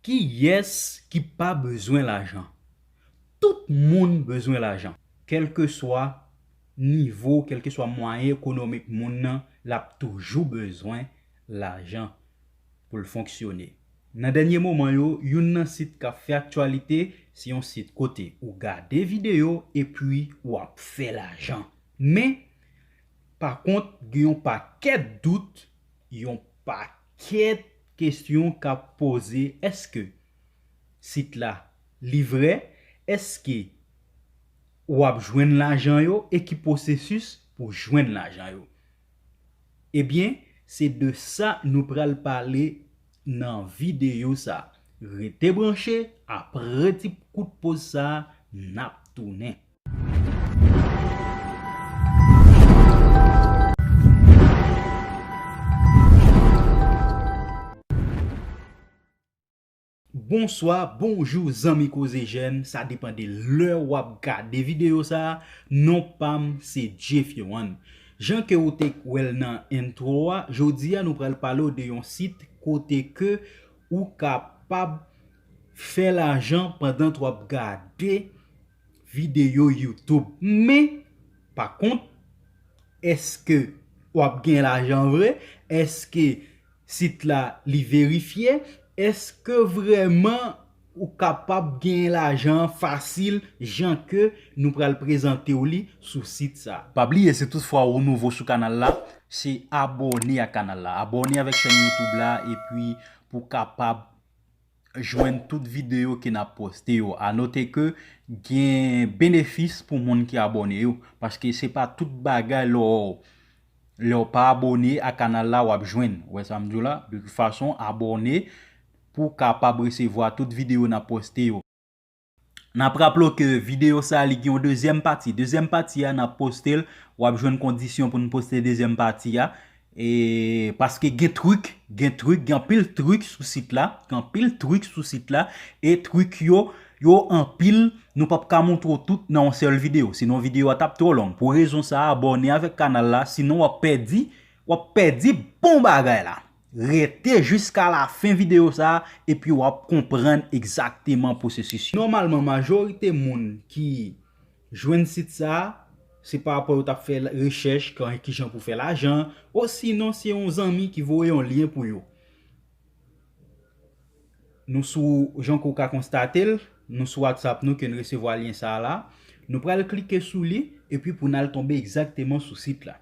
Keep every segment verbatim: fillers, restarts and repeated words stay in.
Kiyès ki pa bezwen lajan? Tout moun bezwen lajan. Kèlkeswa nivo, kèlkeswa mwayen ekonomik moun nan, l ap toujou bezwen lajan pou l fonksyone. Nan dènye moman yo, youn nan sit k ap fè aktyalite, se yon sit kote ou gade videyo epi w ap fè lajan. Men, pa kont, gen yon pakèt dout, yon pakèt kesyon k ap poze. Èske sit la, li vrè? Èske w ap jwenn lajan yo? E ki pwosesis pou jwenn lajan yo? Ebyen, se de sa nou pral pale nan videyo sa. Rete branche, apre ti kout poz sa, n ap tounen. Bonswa, bonjou, zanmi Koze Jèn, sa depann de lè w ap gade videyo sa a. Non pa m, se Jeffy One. Jan ke ou te wè l nan entwo a, jodi a nou pral pale w de yon sit kote ke ou kapab fè lajan pandan w ap gade videyo YouTube. Men, pa kont, èske w ap gen lajan vre? Èske sit la, li verifye? Èske vrèman ou kapab gen lajan fasil jan ke nou pral prezante w li sou sit sa? Pa bliye, si toutfwa ou nouvo sou kanal la, se abòne ak kanal la. Abòne avèk chèn YouTube la, epi pou kapab jwenn tout videyo ke n ap poste yo. A note ke gen benefis pou moun ki abòne yo, paske se pa tout bagay lè w, lè w pa abòne a kanal la w ap jwenn. Ou wè sa m di w la? De tout fason, abòne pou w kapab resevwa tout videyo n ap poste yo. N ap raple w ke videyo sa a, li gen yon dezyèm pati. Dezyèm pati a, n ap poste l. W ap jwenn kondisyon pou n poste dezyèm pati a. E, paske gen trik, gen trik, gen anpil trik sou sit la. Gen anpil trik sou sit la. E trik yo, yo anpil. Nou p ap ka montre w tout nan yon sèl videyo. Sinon, videyo a t ap twò long. Pou rezon sa a, abòne avèk kanal la. Sinon, w ap pèdi, w ap pèdi bon bagay la. Rete jiska lafen videyo sa a, epi w ap konprann egzakteman pwosesis yo. Nòmalman, majorite moun ki jwenn sit sa a, se pa rapò yo t ap fè rechèch kan, kijan pou fè lajan, osinon se yon zanmi ki voye yon lyen pou yo. Nou sou, jan ke w ka konstate l, nou sou WhatsApp nou ke n resevwa lyen sa a la. Nou pral klike sou li, epi pou n al tonbe egzakteman sou sit la.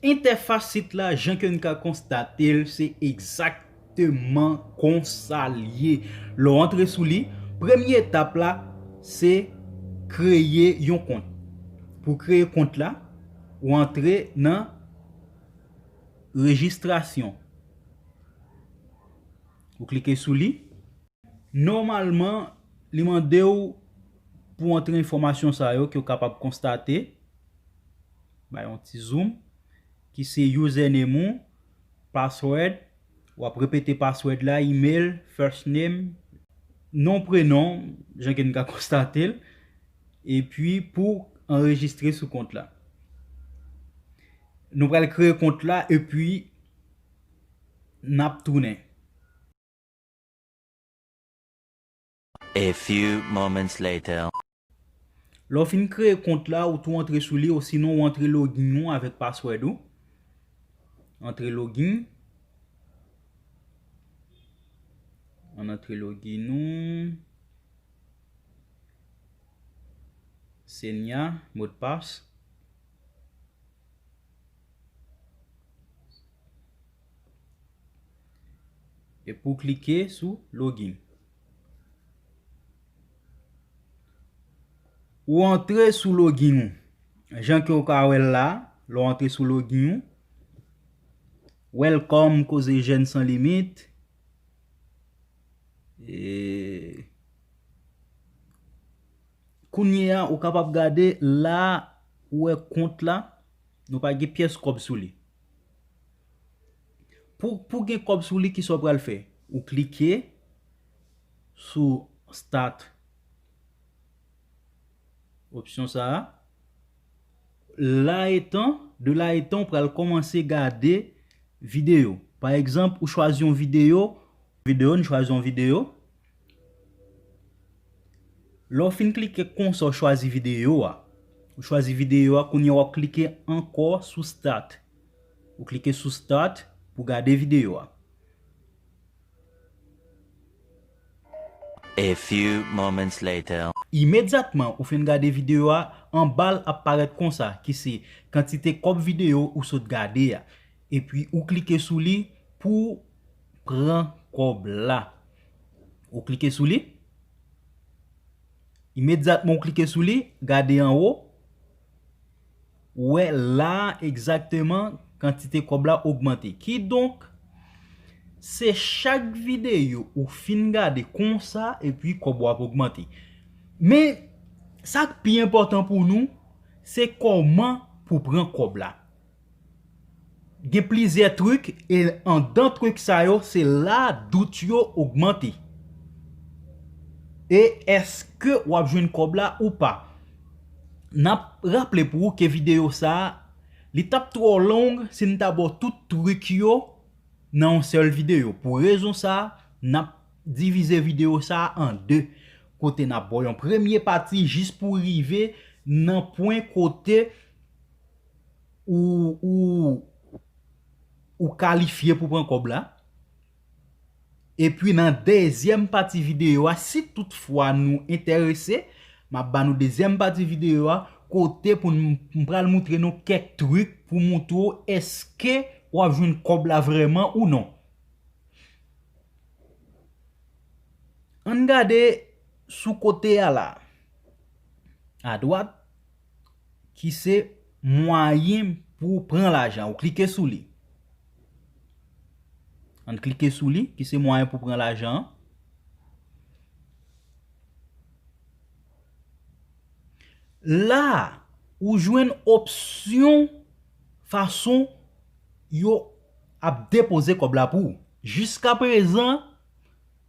Entèfas sit la, jan ke n ka konstate l, se egzakteman konsa l ye. Lè w antre sou li, premye etap la, se kreye yon kont. Pou kreye kont la, ou antre nan rejistrasyon. Ou klike sou li. Nòmalman, li mande w pou w antre enfòmasyon sa yo ke w kapab konstate. Bay yon ti zoom. Ki se username ou, password, w ap repete password la, email, first name, non, prenon, jan ke n ka konstate l, epi pou anrejistre sou kont la. Nou pral kreye kont la, epi n ap tounen. A few moments later. Lè w fin kreye kont la, ou tou antre sou li, osinon ou antre login ou avèk password ou. Antre login. Ann antre login ou. Senya, modpas. Epi w klike sou login. Ou antre sou login ou. Jan ke w ka wè l la, lè w antre sou login ou. Welcome, Koze Jèn San Limit. E, kounye a, ou kapab gade la, ou wè kont la, nou pa gen pyès kòb sou li. Pou, pou gen kòb sou li, kisa w pral fè? Ou klike sou start. Opsyon sa a. La etan, de la etan, ou pral kòmanse gade videyo. Pa egzanp, ou chwazi yon videyo, Videyo, n chwazi yon videyo. Lè w fin klike konsa, w chwazi videyo a. Ou chwazi videyo a, kounye a w ap klike ankò sou Start. Ou klike sou Start pou gade videyo a. A few moments later. Imedyatman ou fin gade videyo a, anba l ap parèt konsa, ki se kantite kòb videyo ou sot gade a. Epi ou klike sou li pou pran kòb la. Ou klike sou li. Imedyatman ou klike sou li, gade anwo. Ou wè la egzakteman kantite kòb la ogmante. Kidonk, se chak videyo ou fin gade konsa epi kòb ou ap ogmante. Men, sa k pi enpòtan pou nou, se kòman pou pran kòb la. Gen plizyè trik, e andan trik sa yo, se la dout yo ogmante. E èske w ap jwenn kòb la ou pa? N ap raple pou ou ke videyo sa a, li t ap twò long si n ta ba w tout trik yo nan yon sèl videyo. Pou rezon sa a, n ap divize videyo sa a an de, kote n ap ba w yon premye pati jis pou rive nan pwen kote ou, ou, ou kalifye pou pran kòb la. Epi nan dezyèm pati videyo a, si toutfwa nou enterese, m ap ba nou dezyèm pati videyo a, kote pou n, m pral moutre nou kèk trik pou moutre w èske w ap jwenn kòb la vrèman ou non. Ann gade sou kote a la, adwat, ki se mwayen pou pran lajan. Ou klike sou li. Ann klike sou li, ki se mwayen pou pran lajan an. La, ou jwenn opsyon fason yo ap depoze kòb la pou ou. Jiskaprezan,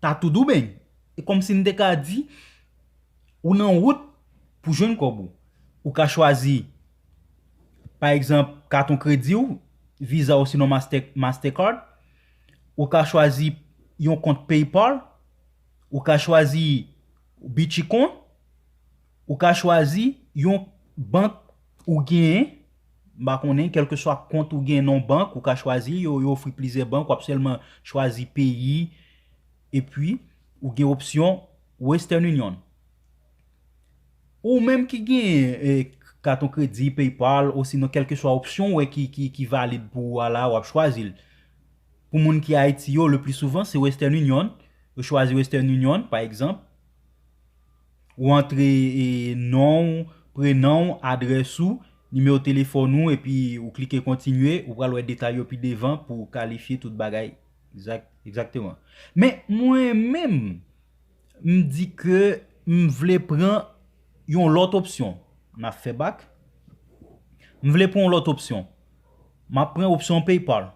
ta tou doubeng. E kòmsi n te ka di, ou nan wout pou jwenn kòb ou. Ou ka chwazi, pa egzanp, katon kredi w, Visa osinon Master, Mastercard. Ou ka chwazi yon kont PayPal. Ou ka chwazi Bitchicon. Ou ka chwazi yon bank ou genyen. M pa konnen, kèlkeswa kont ou genyen nan yon bank, ou ka chwazi. Yo, yo ofri plizyè bank. W ap sèlman chwazi peyi. Epi, ou gen opsyon Western Union. Ou menm ki gen, eh, katon kredi, PayPal, osinon kèlkeswa opsyon ou wè ki, ki, ki valid pou ou a la, w ap chwazi l. Pou moun ki Ayiti yo, le pli souvan, se Western Union. Yo chwazi Western Union, pa egzanp. Ou antre, eh, non w, prenon w, adrès ou, nimewo telefòn ou, epi ou klike kontinye, ou pral wè detay yo pi devan pou w kalifye tout bagay. Egzak-, egzakteman. Men mwen menm, m di ke m vle pran yon lòt opsyon. N ap fè bak. M vle pran yon lòt opsyon. M ap pran opsyon PayPal.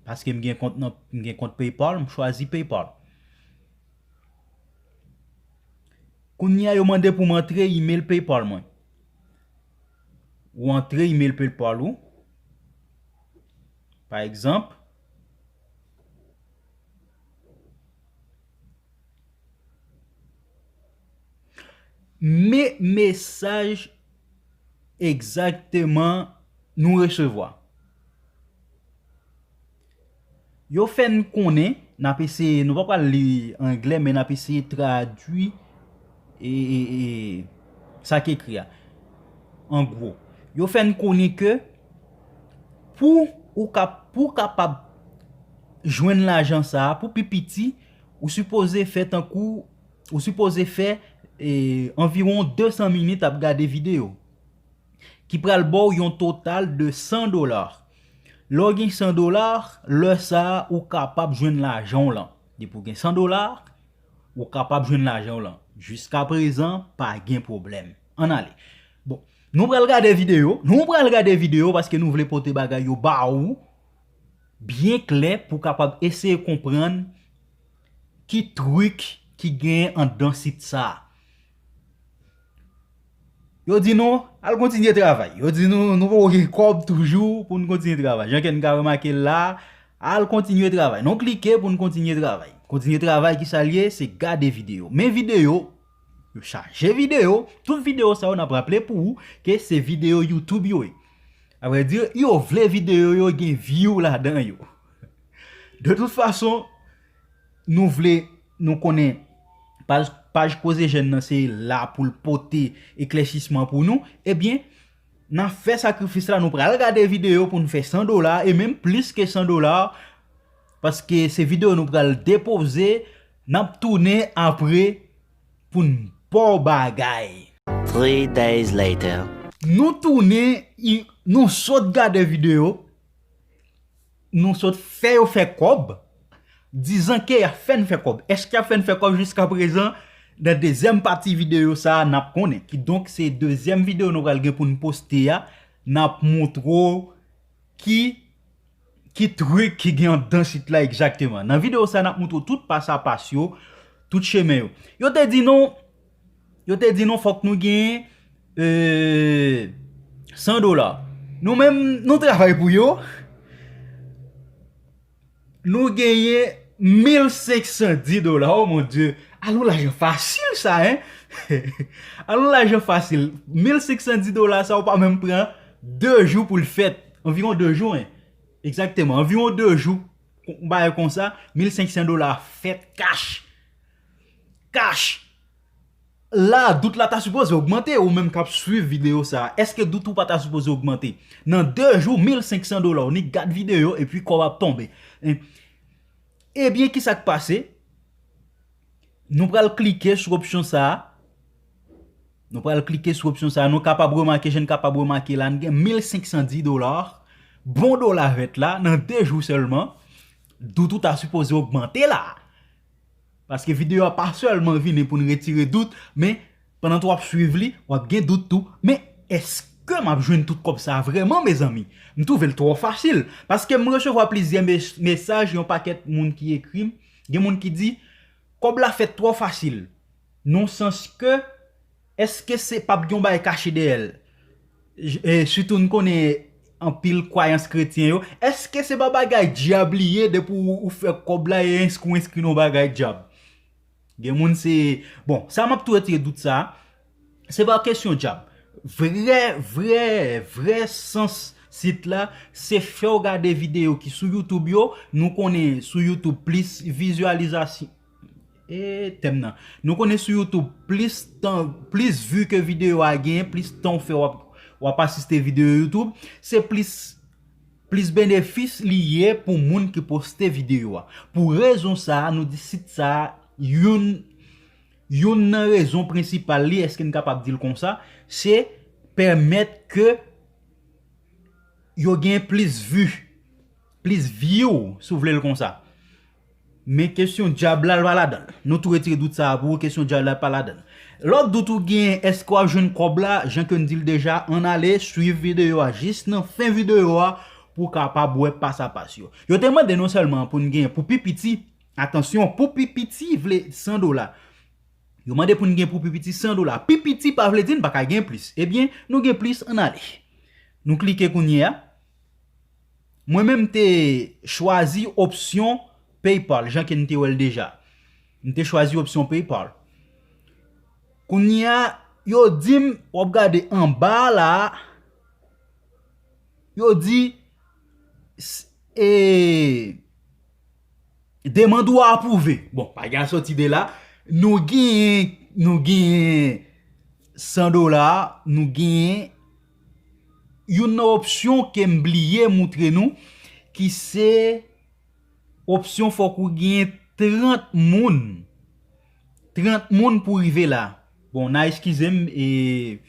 Paske m gen kont nan, m gen kont PayPal, m chwazi PayPal. Kounye a, yo mande pou m antre email PayPal mwen. Ou antre email PayPal ou. Pa egzanp, men mesaj egzakteman nou resevwa. Yo fè n konnen, n ap eseye, nou pa pral li anglè, men n ap eseye tradui e, e, e, sa k ekri a. An gwo, yo fè n konnen ke pou ou kap-, pou w kapab jwenn lajan sa a, pou pi piti, ou sipoze fè tankou, ou sipoze fè, e, anviwon de san minit ap gade videyo, ki pral ba w yon total de san dola. Lè w gen san dola, lè sa a, ou kapab jwenn lajan w lan. Depi w gen san dola, ou kapab jwenn lajan w lan. Jiskaprezan, pa gen pwoblèm. Ann ale. Bon, nou pral gade videyo. Nou pral gade videyo paske nou vle pote bagay yo ba ou byen klè pou w kapab eseye konprann ki trik ki genyen anndan sit sa a. Yo di nou, al kontinye travay. Yo di nou, nou poko gen kòb toujou pou n kontinye travay. Jan ke n ka remake la, Al kontinye travay. Nou klike pou n kontinye travay. Kontinye travay, ki sa l ye? Se gade videyo. Men videyo, yo chaje videyo. Tout videyo sa yo, n ap raple pou ou ke se videyo YouTube yo ye. Avrèdi, yo vle videyo yo gen view ladan yo. De tout fason, nou vle, nou konnen paj, paj Koze Jèn nan se la pou l pote eklèsisman pou nou. Ebyen, n a fè sakrifis la, nou pral gade videyo pou n fè san dola, e menm plis ke san dola, paske se videyo nou pral depoze, n ap tounen apre pou n ba w bagay. Three days later. Nou tounen, i- nou sot gade videyo, nou sot fè yo fè kòb, dizan ke y ap fè n fè kòb. Èske y ap fè n fè kòb jiska prezan? Nan dezyèm pati videyo sa a, n ap konnen. Kidonk, se dezyèm videyo nou pral gen pou n poste a, n ap montre w ki, ki trik ki gen anndan sit la egzakteman. Nan videyo sa a, n ap montre w tout pasapas yo, tout chemen yo. Yo te di nou, yo te di nou fòk nou gen euh, san dola. Nou menm, nou travay pou yo. Nou genyen mil senk san dis dola. Oh mon Dieu. Alon lajan fasil sa, hein? Alon lajan fasil. Mil senk san dis dola sa, ou pa menm pran de jou pou l fèt. Anviwon de jou, hein? Egzakteman. Anviwon de jou. Yon bagay konsa, mil senk san dola fèt kach. Kach. La, dout la ta sipoze ogmante, ou menm k ap swiv videyo sa a. Èske dout ou pa ta sipoze ogmante? Nan de jou, mil senk san dola, ou nik gad videyo, epi kòb ap tonbe. En, ebyen, ki sa k pase? Nou pral klike sou opsyon sa a. Nou pral klike sou opsyon sa a. Nou kapab remake, jan n kapab remake la, n gen mil senk san dis dola. Bon dola vèt la, nan de jou sèlman, dout ou ta sipoze ogmante la. Paske videyo a pa sèlman vini pou n retire dout, men pandan w ap swiv li, w ap gen dout tou. Men èske m ap jwenn tout kòb sa a vrèman, mezanmi? M twouve l twò fasil. Paske m resevwa plizyè mes- mesaj, yon pakèt moun ki ekri m. Gen moun ki di, kòb la fèt twò fasil. Nan sans ke, èske se p ap gen yon bagay kache dèyè l? J- e, sitou n konnen anpil kwayans kretyen yo. Èske se pa bagay dyab li ye depi w, ou fè kòb la e enskri, ou enskri nan bagay dyab? Gen moun se, bon, sa m ap tou retire dout sa. Se pa kesyon dyab. Vrè, vrè, vrè sans sit la, se fè w gade videyo ki sou YouTube yo. Nou konnen sou YouTube plis vizyalizasyon. E tèm nan. Nou konnen sou YouTube, plis tan, plis vi ke videyo a genyen, plis tan w fè w ap, w ap asiste videyo YouTube, se plis, plis benefis li ye pou moun ki poste videyo a. Pou rezon sa a, nou di sit sa a, youn, youn nan rezon prensipal li, èske n kapab di l konsa, se pèmèt ke yo gen plis vi, plis view, si w vle l konsa. Men kesyon dyab la, l pa ladan l. Nou tou retire dout sa a pou ou, kesyon dyab la pa ladan l. Lòt dout ou gen, èske w ap jwenn kòb la, jan ke n di l deja, ann ale, swiv videyo a jis nan fen videyo a pou w kapab wè pasapas yo. Yo te mande nou sèlman pou n gen pou pi piti, atansyon, pou pi piti vle san dola. Yo mande pou n gen pou pi piti san dola. Pi piti pa vle di n pa ka gen plis. Ebyen, nou gen plis, ann ale. Nou klike kounye a. Mwen menm m te chwazi opsyon PayPal, jan ke n te wè l deja. M te chwazi opsyon PayPal. Kounye a, yo di m, w ap gade anba la, yo di, s- e, demann ou apwouve. Bon, pa gen sòti de la. Nou genyen, nou genyen san dola, nou genyen youn nan opsyon ke m bliye moutre nou, ki se opsyon fòk ou genyen trant moun. Trant moun pou rive la. Bon, n a eskize m, e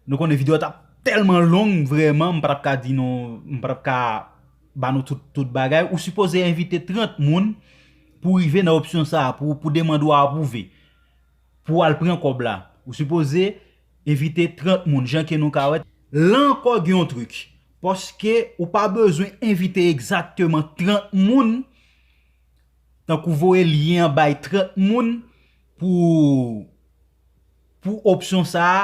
nou konnen videyo a t ap tèlman long, vrèman, m pa t ap ka di nou, m pa t ap ka ba nou tout, tout bagay. Ou sipoze envite trant moun pou rive nan opsyon sa a, pou, pou demann ou apwouve. Pou w al pran kòb la. Ou sipoze envite trant moun, jan ke nou ka wè. La ankò gen yon trik. Paske ou pa bezwen envite egzakteman trant moun, tankou voye lyen an bay trant moun pou, pou opsyon sa a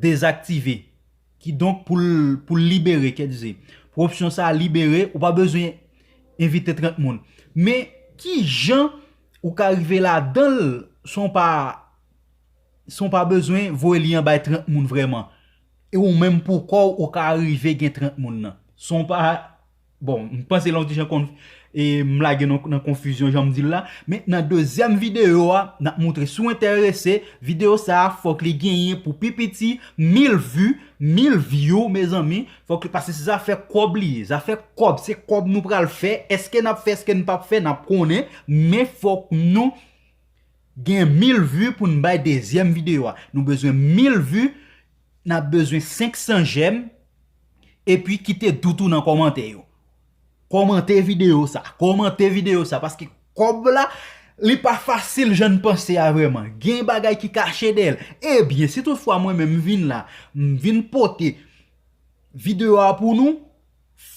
dezaktive. Kidonk, pou l, pou l libere, kè di se. Pou opsyon sa a libere, ou pa bezwen envite trant moun. Men ki jan ou ka rive ladan l san w pa, san w pa bezwen voye li an bay trant moun vrèman? E ou menm pou kò w, ou ka rive gen trant moun nan. San w pa, bon, m panse l yon ti jan konn, e m lage nan, nan konfizyon jan m di l la. Men nan dezyèm videyo a, n ap moutre si w enterese. Videyo sa a, fòk li genyen pou pi piti mil vi, mil view, mezanmi. Fòk li, paske se zafè kòb li ye. Zafè kòb, se kòb nou pral fè. Èske n ap fè, èske n p ap fè, n ap konnen. Men fòk nou gen mil vi pou n bay dezyèm videyo a. Nou bezwen mil vi, n ap bezwen senk san jèm, epi kite dout ou nan kòmantè yo. Kòmante videyo sa, kòmante videyo sa, paske kòb la, li pa fasil jan n panse a vrèman. Gen bagay ki kache dèyè l. Ebyen, si toutfwa mwen menm m vin la, m vin pote videyo a pou nou,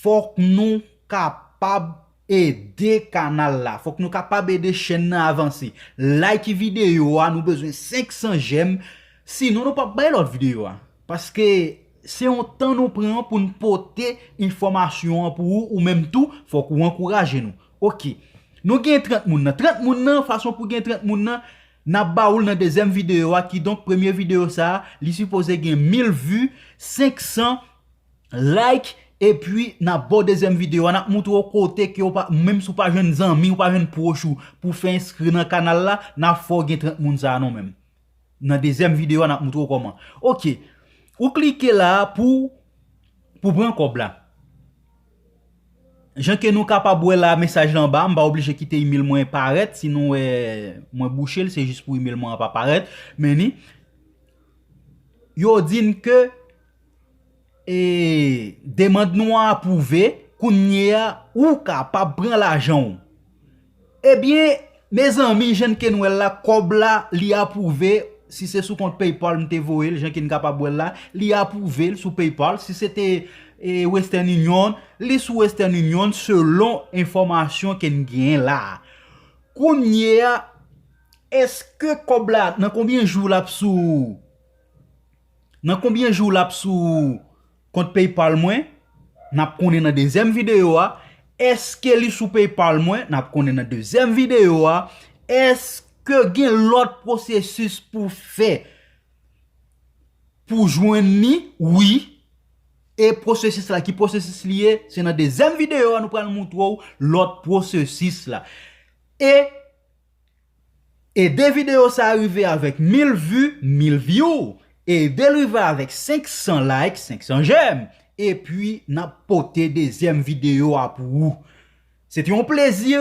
fòk nou kapab ede kanal la. Fòk nou kapab ede chèn nan avanse. Like videyo a, nou bezwen senk san jèm. Sinon, nou p ap bay lòt videyo a. Paske se yon tan nou pran pou n pote enfòmasyon an pou ou, ou menm tou, fòk ou ankouraje nou. Oke. Nou gen trant moun nan. Trant moun nan, fason pou gen trant moun nan, n ap ba ou l nan dezyèm videyo a. Kidonk, premye videyo sa a, li sipoze gen mil vi, senk san like, epi n ap ba w dezyèm videyo a, n ap moutre w kote ke w pa, menm si w pa jwenn zanmi, w pa jwenn pwòch ou, pou fè enskri nan kanal la, n ap fè w gen trant moun sa a non menm. Nan dezyèm videyo a, n ap moutre w kòman. Oke. Ou klike la pou, pou pran kòb la. Jan ke nou kapab wè la, mesaj la anba, m pa oblije kite imel mwen parèt, si nou wè mwen bouche l, se jis pou imel mwen an pa parèt. Men ni, yo di n ke, e, demann nou an apwouve, kounye a, ou kapab pran lajan w. Ebyen, mezanmi, jan ke n wè l la, kòb la, li apwouve, si se sou kont PayPal m te voye l, jan ke n kapab wè l la, li apwouve l sou PayPal, si se te, e, Western Union, li sou Western Union, selon enfòmasyon ke n genyen la a. Kounye a, èske kòb la, nan konbyen jou l ap sou, nan konbyen jou l ap sou kont PayPal mwen? N ap konnen nan dezyèm videyo a. Èske li sou PayPal mwen? N ap konnen nan dezyèm videyo a. Èske gen lòt pwosesis pou fè pou jwenn li? Wi. E pwosesis la, ki pwosesis li ye? Se nan dezyèm videyo a nou pral moutre w lòt pwosesis la. E ede videyo sa a rive avèk mil vi, mil view. Ede l rive avèk senk san like, senk san jèm. Epi n ap pote dezyèm videyo a pou ou. Se te yon plezi.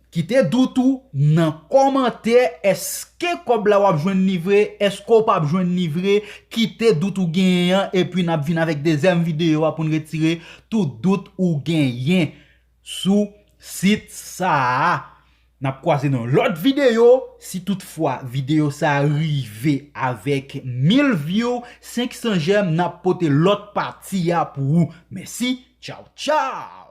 Kite dout ou nan kòmantè. Èske kòb la w ap jwenn li vre? Èske w p ap jwenn li vre? Kite dout ou genyen an, epi n ap vin avèk dezyèm videyo a pou n retire tout dout ou genyen sou sit sa a. N ap kwaze nan lòt videyo. Si toutfwa videyo sa a rive avèk mil view, senk san jèm, n ap pote lòt pati a pou ou. Mèsi, tchaw, tchaw!